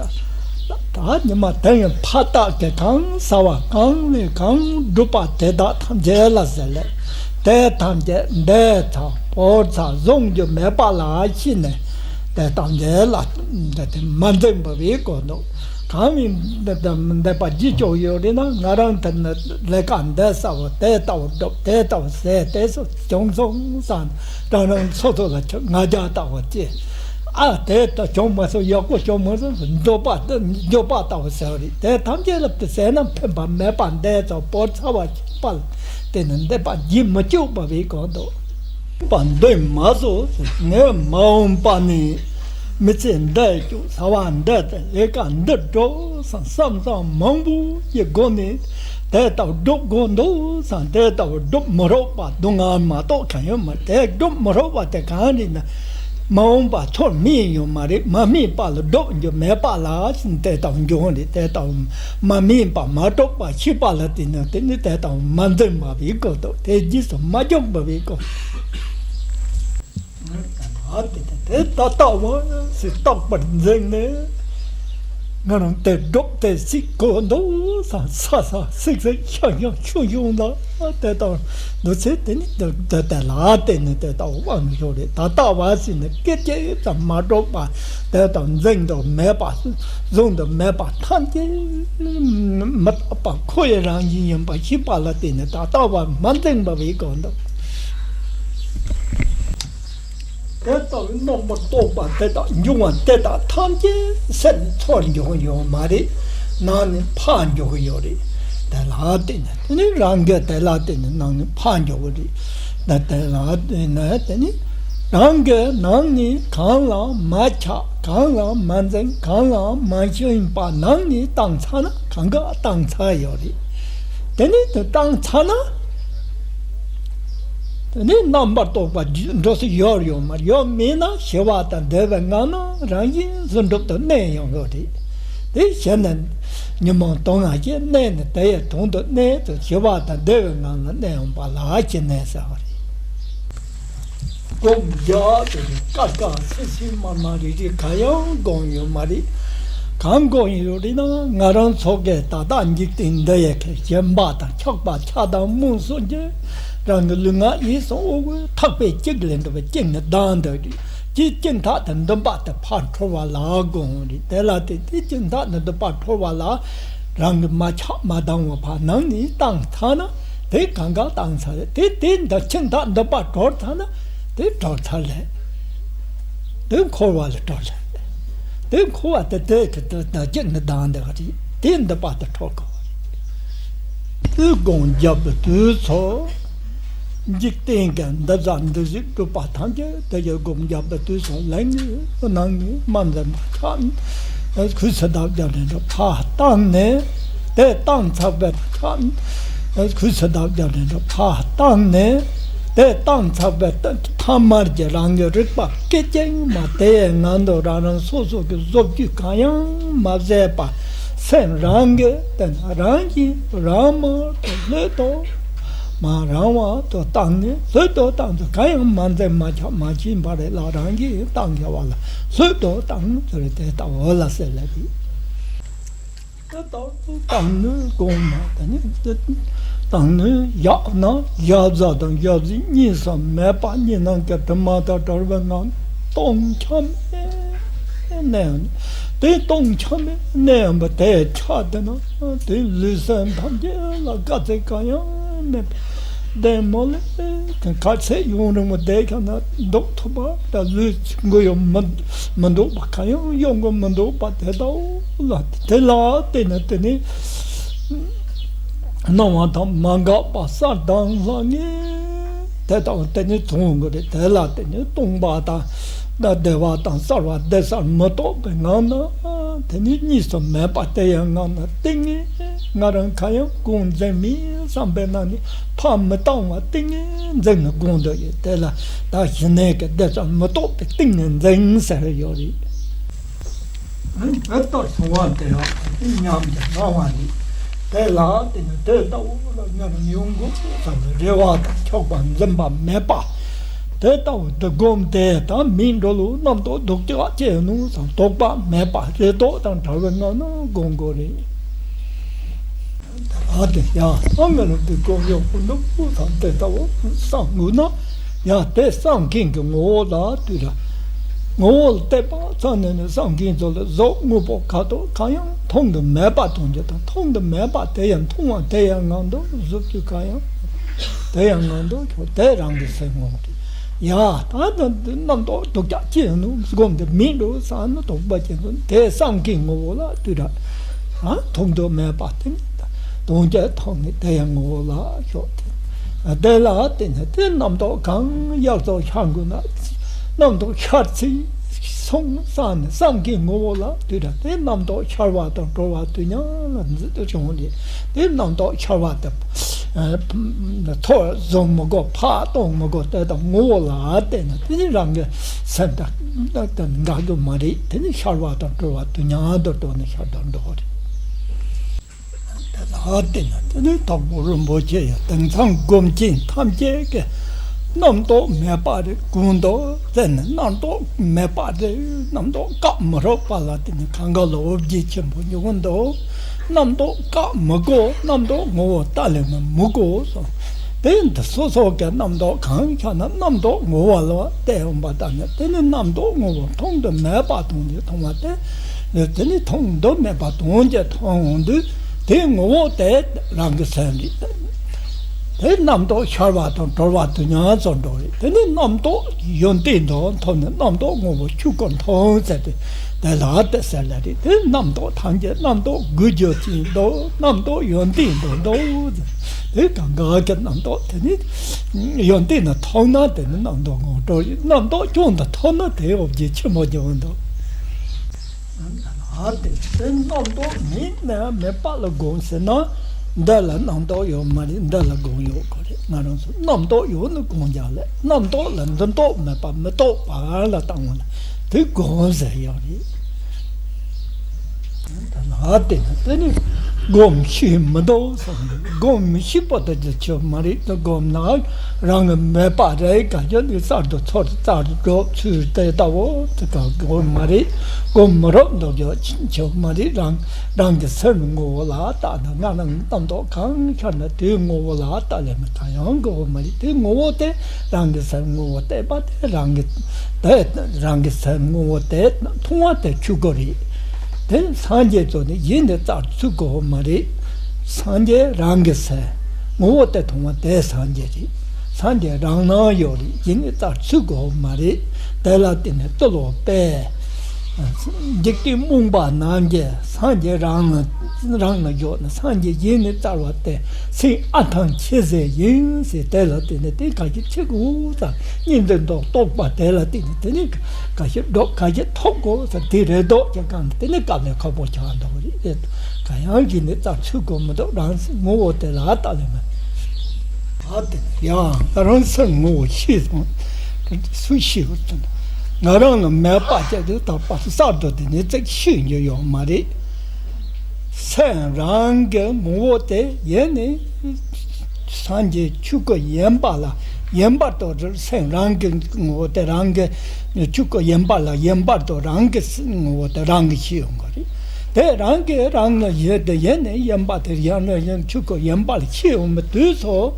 ད་ཉི་མ་དེ་ཡང་ཕ་རྟག་གི་གང་ཟ་བ་གང་ལས་གང་སྒྲུབ་པ་དེ་དག་ཐམས་ཅད་ལ་ཟེར་ལེ། དེ་ཐམས་ཅད་འདས་ཚར་བོར་ཚར་བཟུང་རྒྱུ་མེད་པ་ལ་ཤེས་ནས་དེ་ཐམས་ཅད་ལ་འདི་དེ་མ་འཛིན་པ་བའི་སྐོར་འདུག་གང་ཡིན་འདི་འདི་འདས་པ་བརྗེད་ཆོག་ཡོད་རེད་ན། ང་རང་དེ་ནི་ལས་ཀ་འདི་ཟ་བ་དེ་ལྟ་བུ་སྒྲུབ་དེ་ལྟ་བུ་ཟས་དེ་སོགས་བྱུང་སོང་བསམ། རང་རང་སོ་སོ་ལ་ཆོག་ང་རྒྱལ་ལྟ་བུ་སྐྱེ། ཨ་དེ་ལྟ་བྱུང་མ་སོང་། ཡག་པོ་བྱུང་མ་སོང་། འགྱོད་པ་འདི་འགྱོད་པ་ལྟ་བུ་ཟེར་བ་རེད། དེ་ཐམས་ཅད་ལ་དེ་ཟས་ན་ཕན་པ་མེད་པ་འདས་ཚར་བོར་ཚར་བ་ཞིག་པ་ལ་དེ་ནི་འདས་པ་བརྗེད་མི་བཅུག་པ་བའི་སྐོར་འདུག་པ་འདོད་མ་བཟོད། ངས་མ་འོངས་པ་ནས་མི་ཚེ་འདི་བཅུག་ཟ་བ་འདི་དེ་ལས་ཀ་འདི་འགྲོ་བསམ་བསམ་བསམ་མང་པོ་ཡི་སྒོ་ནས་དེ་ལྟ་བུ་སྒྲུབ་དགོས་འདུག་བསམ། དེ་ལྟ་བུ་སྒྲུབ་མི་རུབ་པ་སྡུག་བསྔལ་མ་གཏོགས་གང་ཡང་མ། དེ་སྒྲུབ་མི་རུབ་པ་དེ་གང་རེད་ན། མ་འོངས་པ་ཚོར་སྨིན་ཡོད་མ་རེད། མ་སྨིན་པ་ལ་སྒྲུབ་རྒྱུ་མེད་པ་ལ་དེ་ལྟ་བུ་འབྱུང་རེད། དེ་ལྟ་བུ་མ་སྨིན་པ་མ་གྲུབ་པ་ཤེས་པ་ལ་བརྟེན་ནས་དེ་ནི་དེ་ལྟ་བུ་མ་འཛིན་པ་བའི་སྐབས་དང་དེ་རྗེས་སུ་མ་འཇུག་པ་བའི་སྐབས། དེ་ལྟ་བུ་ཞིག་རྟག་པར་འཛིན་ནས། ང་རང་དེ་སྒྲུབ་དེ་སྲིད་གོ་འདུག་ས་ས་ས་སིག་སིག་ཤང་ཤང་ཆུང་ཆུང་ལ་དེ་ལྟར་འདུག་ཚེ་དེ་ནི་དེ་དེ་དེ་ལ་བརྟེན་ནས་དེ་ལྟ་བུ་དབང་ཞུ་རེད། ད་ལྟ་བ་ཟེར་ནས་སྐད་ཅིག་ཙམ་མ་གྲུབ་པ་དེ་དང་འཛིན་དུ་མེད་པ་བཟུང་དུ་མེད་པ་ཐམས་ཅད་མི་རྟག་པ་ཁོ་ཡི་རང་བཞིན་ཡིན་པ་ཤེས་པ་ལ་བརྟེན་ནས་ད་ལྟ་བ་མ་འཛིན་པ་བའི་སྒོ་འདུག་དེ་ལྟ་བུའི་རྣམ་པར་རྟོག་པ་དེ་དག་འབྱུང་བ་དེ་དག་ཐམས་ཅད་སེམས་ཚོར་འབྱུང་ཡོད་མ་རེད། ནང་ནས་ཕར་འགྱོ་གི་ཡོད་རེད། དེ་ལ་བརྟེན་ནས་དེ་ནི་རང་གི་དེ་ལ་བརྟེན་ནས་ནང་ནས་ཕར་འགྱོ་གི་རེད། ད་དེ་ལ་བརྟེན་ནས་དེ་ནི་རང་གི་ནང་ནས་གང་ལ་མ་ཆགས། གང་ལ་མ་འཛིན། གང་ལ་མ་ཞེན་པ་ནང་ནས་བཏང་ཚར་ན་གང་ག་བཏང་ཚར་ཡོད་རེད། དེ་ནས་དེ་བཏང་ཚར་ན། དེ་ནས་རྣམ་པར་རྟོག་པ་འགྲོ་ས་ཡོད་ཡོད་མ་རེད། ཡོད་མེད་ན་ཞི་བ་དང་བདེ་བའི་ངང་ན་རང་བཞིན་བཟོད་སྒྲུབ་ཏུ་གནས་ཡོང་གི་རེད། དེ་གཞི་ནས་ཉོན་མོངས་དུག་ལྔ་ཞིག་གནས་ནས་དེ་ཡི་དོན་དུ་གནས་ཏེ་ཞི་བ་དང་བདེ་བའི་ངང་ལ་གནས་ཡོང་པ་ལ་ཞི་གནས་ཟེར་བ་རེད། སྒོམ་རྒྱག་དེ་རེད། ཀ་ཀ་སི་སི་མ་མ་རེ་རེ་ག་ཡང་སྒོམ་ཡོད་མ་རེད། གང་སྒོམ་ཡོད་རེད་ན་ང་རང་ཚོ་གི་ད་ལྟ་འཇིག་རྟེན་འདི་ཡི་གི་ཞེན་པ་དང་ཆགས་པ་ཆགས་སྡང་རྨོངས་གསུམ་གྱིས་རང་གི་ལུས་ངག་ཡིད་གསུམ་དབུལ་པོའི་ཐག་པས་བཅད་ལས་འགྲོ་བའི་སྐྱེ་གནས་ལྡང་འདུག་རེད། ཀྱི་སྐྱེ་མཐའ་དང་འདུན་པ་དེ་ཕར་འཁོར་བ་ལ་སྒོམ་རེད། དེ་ལ་དེ་དེ་སྐྱེ་མཐའ་དང་འདུན་པ་འཁོར་བ་ལ་རང་གི་མ་ཆགས་མ་སྡང་བ་ཕར་ནང་ནས་བཏང་ཚར་ན་དེ་གང་ག་བཏང་ཚར་རེད། དེ་དེ་འདི་སྐྱེ་མཐའ་འདུན་པ་གྲོལ་ཚར་ན་དེ་གྲོལ་ཚར་རེད། དེ་འཁོར་བ་ལས་གྲོལ་རེད། དེ་འཁོར་བ་དེ་དེ་གི་དེ་ད་སྐྱེ་གནས་ལྡང་འདུག་རེད། དེ་འདུན་པ་དེ་གྲོལ་དགོས་པ་རེད། དེ་སྒོམ་རྒྱབ་པའི་དུས་ཚོད། འཇིག་རྟེན་གྱི་འདི་བཟའ་འདི་བཞེས་སྒྲུབ་པ་ཐམས་ཅད་དེ་ཡི་སྒོམ་རྒྱབ་པའི་དུས་སུ་ལན་གཉིས་ནང་གཉིས་མ་འཛེམ་པར་ཁྱབ། གུས་སུ་བདག་རྒྱབ་ནས་འགྲོ་ཕར་བཏང་ནས་དེ་བཏང་ཚར་བའི་ཁྱབ། གུས་སུ་བདག་རྒྱབ་ནས་འགྲོ་ཕར་བཏང་ནས་དེ་བཏང་ཚར་བའི་ཐ་མར་གྱི་རང་གི་རིག་པ་སྐད་ཅིག་མ་དེ་ཡི་ངང་དུ་རང་རང་སོ་སོ་གི་བཟོ་བཅོས་གང་ཡང་མ་བྱས་པ། སེམས་རང་གིས་དེ་ན་རང་བཞིན་རང་མར་དུ་ལྷོད་དོ། མར་རང་བ་དུ་བཏང་ནས་ལྷོད་དོ་བཏང་དུ་གང་ཡང་མ་འཛིན་མ་ཆགས་མ་ཕྱིན་པ་རེད་ལ་རང་གིས་བཏང་བྱ་བ་ལ་ལྷོད་དོ་བཏང་ཟེར་དེ་ལྟ་བུ་ལ་ཟེར་ལབ་པས། དེ་ལྟ་བུ་བཏང་ནས་གོང་མ་དེ་ནི་བཏང་ནས་བཞག་ན་བཞག་བྱ་དང་བཞག་བྱེད་གཉིས་སུ་མེད་པ་གཉིས་སྣང་གི་དྲི་མ་དང་བྲལ་བའི་ངང་སྟོང་ཆ་མེད། གནས་ཡོད་ནི། དེ་སྟོང་ཆ་མེད་གནས་ཡོད་པ་དེ་ཆ་དེ་ན་དེ་ལུས་སེམས་ཐམས་ཅད་ལ་དཀའ་ཚེགས་གང་ཡང་མེད་པ། བདེ་མོ་ལས་དཀའ་ཚེགས་ཡུན་རིང་པོ་བསྡད་ཀྱང་ན་འདུག་ཐུབ་པ་དང་ལུས་མགོ་ཡོང་མི་མི་འདུག་པ་གང་ཡང་ཡོང་གི་མི་འདུག་པ་དེ་ལྟ་བུ་ལ་དེ་ལ་བརྟེན་ནས་དེ་ནི། སྣང་བ་དང་མ་འགགས་པ་གསལ་དྭངས་ལྷང་ངེ་དེ་དང་དེ་ནི་མཐོང་གི་རེད། དེ་ལ་དེ་ནི་སྟོང་པ་དང་བདེ་བ་དང་གསལ་བ་བདེ་གསལ་མི་རྟོག་པའི་ངང་ན་དེ་ནི་གཉིས་སུ་མེད་པ་དེ་ཡང་ངང་ན་ཏིང་ངེ་ང་རང་གང་ཡང་གང་འཛིན་མིན་བསམ་པའི་ནང་ནས་ཕར་མི་བཏང་བ་ཏིང་ངེ་འཛིན་ནས་གང་འདོད་ཡོད་དེ་ལ་ད་གཞི་གནས་ཀྱི་བདེ་གསལ་མི་རྟོག་པའི་ཏིང་ངེ་འཛིན་ཟེར་ཡོད་རེད། འདི་ལྟར་བྱུང་བ་དེ་ཡང་ཉམས་ཀྱི་སྣང་བ་རེད། དེ་ལ་དེ་ནི་དེ་ལྟ་བུ་ལ་ཉམས་ཡོང་དགོས་བསམ་པའི་རེ་བ་དང་ཆགས་པ་འཛིན་པ་མེད་པ། དེ་ལྟ་བུ་འདི་སྒོམ་དེ་དང་མིའི་འགྲོ་ལུགས་རྣམ་རྟོག་སྡུག་ཅག་ཅེས་ནུས་སམ་དོགས་པ་མེད་པ་རེ་དོགས་དང་བྲལ་བའི་ངང་ན་སྒོམ་དགོས་རེད། ད་དེ་ཡང་ཨ་ང་ལ་འདི་སྒོམ་ཡོག་པོ་འདུག་བསམ་དེ་ལྟ་བུ་བསམ་དགོས་ན། ཡང་དེ་བསམ་མཁན་གྱི་ངོ་བོ་ལ་ལྟོས་ར། ངོ་བོ་ལ་བལྟས་པ་ཙམ་ནས་ནི་བསམ་མཁན་ཚོ་ལ་གཟུགས་དངོས་པོ་ཁ་དོག་གང་ཡང་མཐོང་དུ་མེད་པ་མཐོང་རྒྱུ་དང་མཐོང་དུ་མེད་པ་དེ་ཡང་མཐོང་བ་དེ་ཡང་ངང་དུ་གཟུགས་ཀྱི་གང་ཡང་དེ་ཡང་ངང་དུ་ཁྱོད་དེ་རང་གི་སེམས་ངོ་བོ་རེད། ཡ་ད་ནི་འདི་རྣམ་རྟོག་སྡུག་ཅག་ཅི་ཡང་ནུས་སྒོམ་དུ་མིན་འགྲོ་བསམ་ན་དོགས་པ་ཅན་ཚོ་དེ་བསམ་མཁན་ངོ་བོ་ལ་ལྟོས་ར། ཨ་མཐོང་དུ་མེད་པ་དེ་ནི་དོན་གྱི་ཐོག་ནས་དེ་ཡང་ངོ་བོ་ལ་ཤོག་དེ། དེ་ལ་བརྟེན་ནས་དེ་རྣམ་རྟོག་གང་ཡག་ཏུ་ཤར་དགོས་ན། རྣམ་རྟོག་ཤར་ཚེ་སོང་བསམ་ནས་བསམ་གྱི་ངོ་བོ་ལ་ལྟོས་ར། དེ་རྣམ་རྟོག་ཤར་བ་དང་གྲོལ་བ་དུས་མཉམ་ལ་འཛིན་དུ་བྱུང་སྟེ་དེ་རྣམ་རྟོག་ཤར་བ་དང་ ཐོ་བཟུང་མི་དགོས། ཕར་གཏོང་མི་དགོས། དེ་དང་ངོ་བོ་ལ་བལྟས་ན་དེ་ནི་རང་གི་སེམས་དང་འགལ་གྱི་མ་རེད། དེ་ནི་ཤར་བ་དང་གྲོལ་བ་དུས་མཉམ་དུ་འགྲོ་ནི་ཤར་དང་འགྲོ་རེད། དེ་ལ་བརྟེན་ནས་དེ་ནི་དྭགས་པོ་རིན་པོ་ཆེ་ཡང་དེང་སང་སྒོམ་ཆེན་ཐམས་ཅད་ཀྱིས་རྣམ་རྟོག་མེད་པ་རེད་དགོངས་འདུག་ཟེར་ནས། རྣམ་རྟོག་མེད་པ་རེད། རྣམ་རྟོག་བཀག་མི་རུག་པ་ལ་བརྟེན་ནས་གང་ག་ལ་འོ་བརྒྱལ་ཆེན་པོ་མྱོང་འདུག་རྣམ་རྟོག་བཀག་མི་དགོས། རྣམ་རྟོག་ངོ་བོ་ལྟ་ལས་མི་དགོས་གསུངས། དེ་འདི་སོ་སོ་གི་རྣམ་རྟོག་གང་ཤར་ན་རྣམ་རྟོག་ངོ་བོ་ལ་བལྟས་འོང་པ་ལྟར་ན། དེ་ནི་རྣམ་རྟོག་ངོ་བོ་མཐོང་དུ་མེད་པ་མཐོང་དུ་མཐོང་བ་སྟེ། དེ་ནི་མཐོང་དུ་མེད་པ་དོན་གྱིས་མཐོང་འོང་དུས། དེའི་ངོ་བོ་དེ་རང་གི་སེམས་རེད། དེ་རྣམ་རྟོག་ཤར་བ་དང་གྲོལ་བ་དུས་མཉམ་སུ་འགྲོ་རེད། དེ་ནི་རྣམ་རྟོག་ཡོན་ཏན་དུ་མཐོང་ནས་རྣམ་རྟོག་ངོ་བོ་ཆོས་སྐུར་མཐོང་ཟེར་ཏེ། དེ་ལ་དེ་ཟེར་ལ་རེད། དེ་རྣམ་རྟོག་ཐམས་ཅད་རྣམ་རྟོག་དགུ་བཅུ་ཅན་འདུག་རྣམ་རྟོག་ཡོན་ཏན་དུ་འདུག་དེ་གང་ག་གི་རྣམ་རྟོག་དེ་ནི་ཡོན་ཏན་དུ་མཐོང་ན་དེ་ནི་རྣམ་རྟོག་ངོ་བོ་གྲོལ། རྣམ་རྟོག་སྐྱོན་དུ་མཐོང་ན་དེ་འོ་བརྒྱལ་ཆེན་པོ་འགྱུར་འདུག་ཨ་དེ་དེ་རྣམ་རྟོག་མེད་ན་མེད་པ་ལ་སྒོམ་ཟེར་ན། འདི་ལ་རྣམ་རྟོག་ཡོད་མ་རེད། འདི་ལ་སྒོམ་ཡོད་དགོས་རེད། ང་རང་ཚོ་རྣམ་རྟོག་ཡོད་ན་སྒོམ་རྒྱག་ལས། རྣམ་རྟོག་ལ་འདི་རྟོག་མེད་པ་མི་རྟོག་པ་ལ་བཏང་བ་ལ་དེ་སྒོམ་ཟེར་ཡོད་རེད། ད་ལ་དེ་ནི་དེ་ནི་སྒོམ་ཤེས་མི་འདུག་བསམ་གི། སྒོམ་མི་ཤེས་པ་དེ་ཅི་ཆོག་མ་རེད། དེ་སྒོམ་ན་རང་གི་མེད་པ་རེད། ག་ཅི་ནི་གསར་དུ་ཚོར་གསར་དུ་སྒྲོག་ཚུལ་དེ་ལྟ་བུ་དེ་ག་སྒོམ་མ་རེད། སྒོམ་མི་རབས་འདུག་ཡོད་ཆོག་མ་རེད། རང་རང་གི་སེམས་ངོ་བོ་ལ་བལྟ་ན། ང་རང་རྣམ་རྟོག་གང་ཤར་ན་དེའི་ངོ་བོ་ལ་བལྟ་ལས་མི་གང་ཡང་དགོས་མ་རེད། དེའི་ངོ་བོ་དེ་རང་གི་སེམས་ངོ་བོ་བལྟས་པ་དེ་རང་གི་དེ་རང་གི་སེམས་ངོ་བོ་དེ་མཐོང་བ་དེ་ཆོས་སྐུ་རེད། དེ་སངས་རྒྱས་ཚོ་ནི་གཞི་ནས་རྩར་ཚུད་དགོས་མ་རེད། སངས་རྒྱས་རང་གི་སེམས་ངོ་བོ་དེ་མཐོང་བ་དེ་སངས་རྒྱས་རེད། སངས་རྒྱས་རང་སྣང་ཡོད་རེད། གཞི་ནས་རྩར་ཚུད་དགོས་མ་རེད། དེ་ལ་བརྟེན་ནས་ཏི་ལོ་པས། འཇིག་རྟེན་རྨོངས་པ་རྣམས་ཀྱིས་སངས་རྒྱས་རང་ལ་རང་ལ་འཇོག་ན། སངས་རྒྱས་གཞི་ནས་རྩར་བ་དེ་སེམས་ཨ་ཐང་ཆད་ཟེར་ཡིན་ཟེར། དེ་ལ་བརྟེན་ནས་དེ་ག་ཞིག་ཆེ་དགོས་ཙང་གཉིས་འདི་མདོ་རྟོགས་པ་དེ་ལ་བརྟེན་ནས་དེ་ནི་ག་ཞིག་སྒྲོག་ག་ཞིག་ཐོབ་དགོས་ཟེར། དེ་རེ་དོགས་ཀྱི་སྒང་དེ་ནི་དཀའ་ལས་ཁག་པོ་ཆགས་འདུག་རེད། ག་ཡང་གཞི་ནས་རྩར་ཚུད་དགོས་མི་འདུག་རང་སེམས་ངོ་བོ་དེ་ལ་ལྟ་ལས་མེད། ཨ་དེ་ཡང་ང་རང་སེམས་ངོ་བོ་ཤེས་སོང་། སུས་ཤེས་དགོས་ཟེར་ན། ང་རང་ལ་མེད་པ་ཅིག་དེ་དག་པ་གསར་དུ་དེ་ནི་ཙིག་ཤེས་རྒྱུ་ཡོད་མ་རེད། སེམས་རང་གི་ངོ་བོ་དེ་ཡེ་ནས་སངས་རྒྱས་ཆོས་སྐུ་ཡིན་པ་ལ་ཡིན་པར་རྟོགས་རེད། སེམས་རང་གི་ངོ་བོ་དེ་རང་གི་ཆོས་སྐུ་ཡིན་པ་ལ་ཡིན་པར་རྟོགས། རང་གི་ངོ་བོ་དེ་རང་གིས་ཤེས་ཡོང་གི་རེད། དེ་རང་གིས་རང་ལ་ཡེ་དེ་ཡེ་ནས་ཡིན་པ་དེ་ཡང་ན་ཡང་ཆོས་སྐུ་ཡིན་པ་ལ་ཤེས་ཡོང་བའི་དུས་སུ།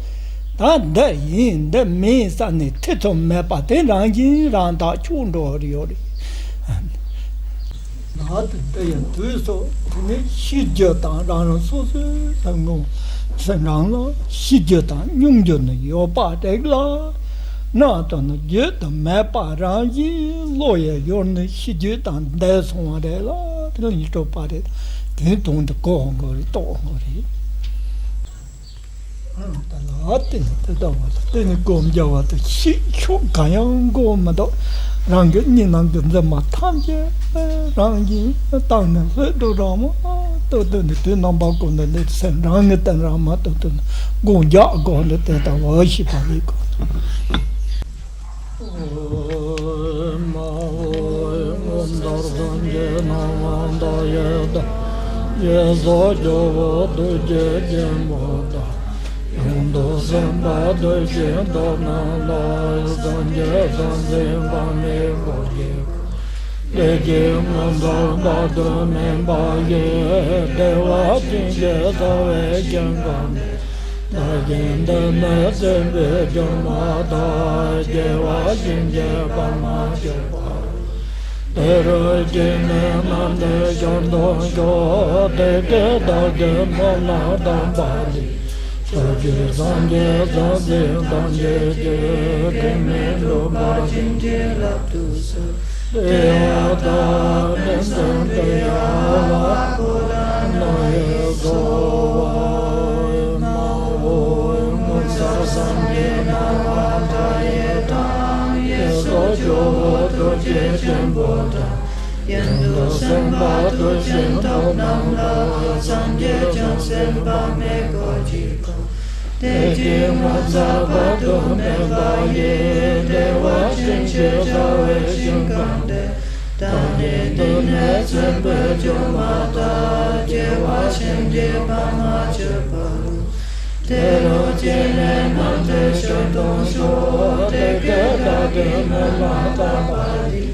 ད་འདི་ཡིན་འདི་མིན་བསམ་ནས་ཐེ་ཚོམ་མེད་པ་དེ་རང་བཞིན་རང་དག་ཆོག་འགྲོ་རེ་ཡོད་རེད། ལགས་དེ་འདི་ཡང་དུས་སུ་དེ་ནི་ཤེས་རྒྱུ་དང་རང་རང་སོ་སོའི་སེམས་ངོ་སེམས་རང་ལ་ཤེས་རྒྱུ་དང་མྱོང་རྒྱུ་ནི་ཡོད་པ་རེད་ལ། རྣམ་རྟོག་ནི་བརྗོད་དུ་མེད་པ་རང་བཞིན་བློ་ཡི་ཡུལ་ནི་ཤེས་རྒྱུ་དང་འདས་སོང་བ་རེད་ལ། དེ་ལ་ཡིད་གྲོལ་པ་རེད། དེ་དོན་དུ་གོ་འོང་གི་རེད། རྟོགས་འོང་གི་རེད། ད་ལ་བརྟེན་ནས་དེ་ལྟ་བུ་ལ་བརྟེན་ནས་སྒོམ་རྒྱག་པ་དང་ཤེས་ཕྱོགས་གང་ཡང་སྒོམ་མི་འདུག་རང་གི་གཉིས་སྣང་གི་འཛིན་མ་ཐམས་ཅད་རང་བཞིན་བཏང་ནས་ལྷོད་དུ་རང་མ་གཏོགས་དོན་ནི་དུས་རྣམ་པ་ཀུན་ཏུ་ནི་སེམས་རང་གི་སྟེང་རང་མ་གཏོགས་དོན་ནི་སྒོམ་རྒྱག་དགོས་ནི་དེ་ལྟ་བུ་ཤེས་པ་ཡིན་དགོས། ཨོཾ་ཨཱཿཧཱུྃ་སངས་རྒྱས་རྣམ་པར་མཐའ་ཡས་དང་། ཡེ་སངས་རྒྱས་སྐྱོབ་པ་ཐུགས་རྗེ་ཆེན་པོ་དང་། ཡོངས་སུ་ཟིན་པ་དུས་གཅིག་ཏུ་ནམ་ལ། སངས་རྒྱས་སངས་རྒྱས་པདྨའི་གོ་འཕང་། བདེ་གཤེགས་མངོན་རྫོགས་དཔག་ཏུ་མེད་པ་ཡི། བདེ་བ་ཅན་གྱི་རྩ་བའི་ཞིང་ཁམས་ན། བདག་གིས་འདི་ནས་གསོལ་བའི་སྒྲོན་མ་དང་། རྒྱལ་བ་སྲས་ཀྱི་པདྨ་འབྱུང་བ། དེ་རུ་སྐྱེས་ནས་རྣམ་འདྲེན་བྱང་དུ་འགྲོ། དེ་སྐད་བདག་གིས་སྨྲ་ལམ་དམ་པ་ལས། ཕྱོགས་བཅུའི་སངས་རྒྱས་སུ་གསོལ་དང་བགྱི། ཞིང་ཁམས་མི་འཁྲུགས་པ་ཞིང་ཁམས་ཀྱི་རབ་ཏུ་བསྔོ། ཏདྱ་ཐཱ། མངོན་སུམ་དུ་ཡལ་བ་ཀུན་ལ་གནོད་པའི་སོ་པ། ཨོཾ་ཨཱཿཧཱུྃ་སངས་རྒྱས་རྣམ་པར་མཐའ་ཡས་དང་། ཡེ་སངས་རྒྱས་སྐྱོབ་པ་ཐུགས་རྗེ་ཆེན་པོ་དང་། ཡོངས་སུ་ཟིན་པ་དུས་གཅིག་ཏུ་ནམ་ལ། སངས་རྒྱས་བྱང་སེམས་དཔག་མེད་སྐུ་གཅིག་གམ། ལས་ཀྱི་ངོ་མཚར་དཔག་ཏུ་མེད་པ་ཡི། བདེ་བ་ཅན་ཞེས་བྱ་བའི་ཞིང་ཁམས་དེར། བདག་ནི་འདི་ནས་ཚེ་འཕོས་གྱུར་མ་ཐག་སྐྱེ་བ་གཞན་གྱིས་ཕར་མ་བྱས་པ་རུ། དེ་རུ་སྐྱེས་ནས་རྣམ་ཐོས་ཤིང་དུ་ཤོག་དེ་སྐད་བདག་གིས་སྨོན་ལམ་བཏབ་པ་འདི།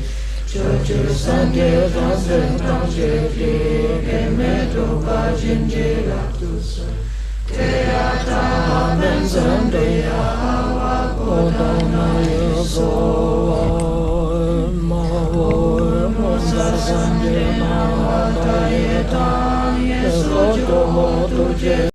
ཕྱོགས་བཅུའི་སངས་རྒྱས་བྱང་སེམས་ཐམས་ཅད་ཀྱིས། འབྲལ་མེད་སྒྲུབ་པ་བྱིན་གྱིས་བརླབ་ཏུ་གསོལ། དེ་ཡང་ཐ་མལ་འཛམ་བུ་གཡང་། ཨ་ཝ་བོ་དང་ནཱ་ཡི་སོ། ཨོཾ་ཨ་ཝ་ཨོཾ་ཨོཾ་སརྦ་སངས་རྒྱས་ན་མོ་དྷཱ་ཡེ་དྷཱ་ཡེ་སོགས་ཀྱི་འོག་ཏུ་བྱས།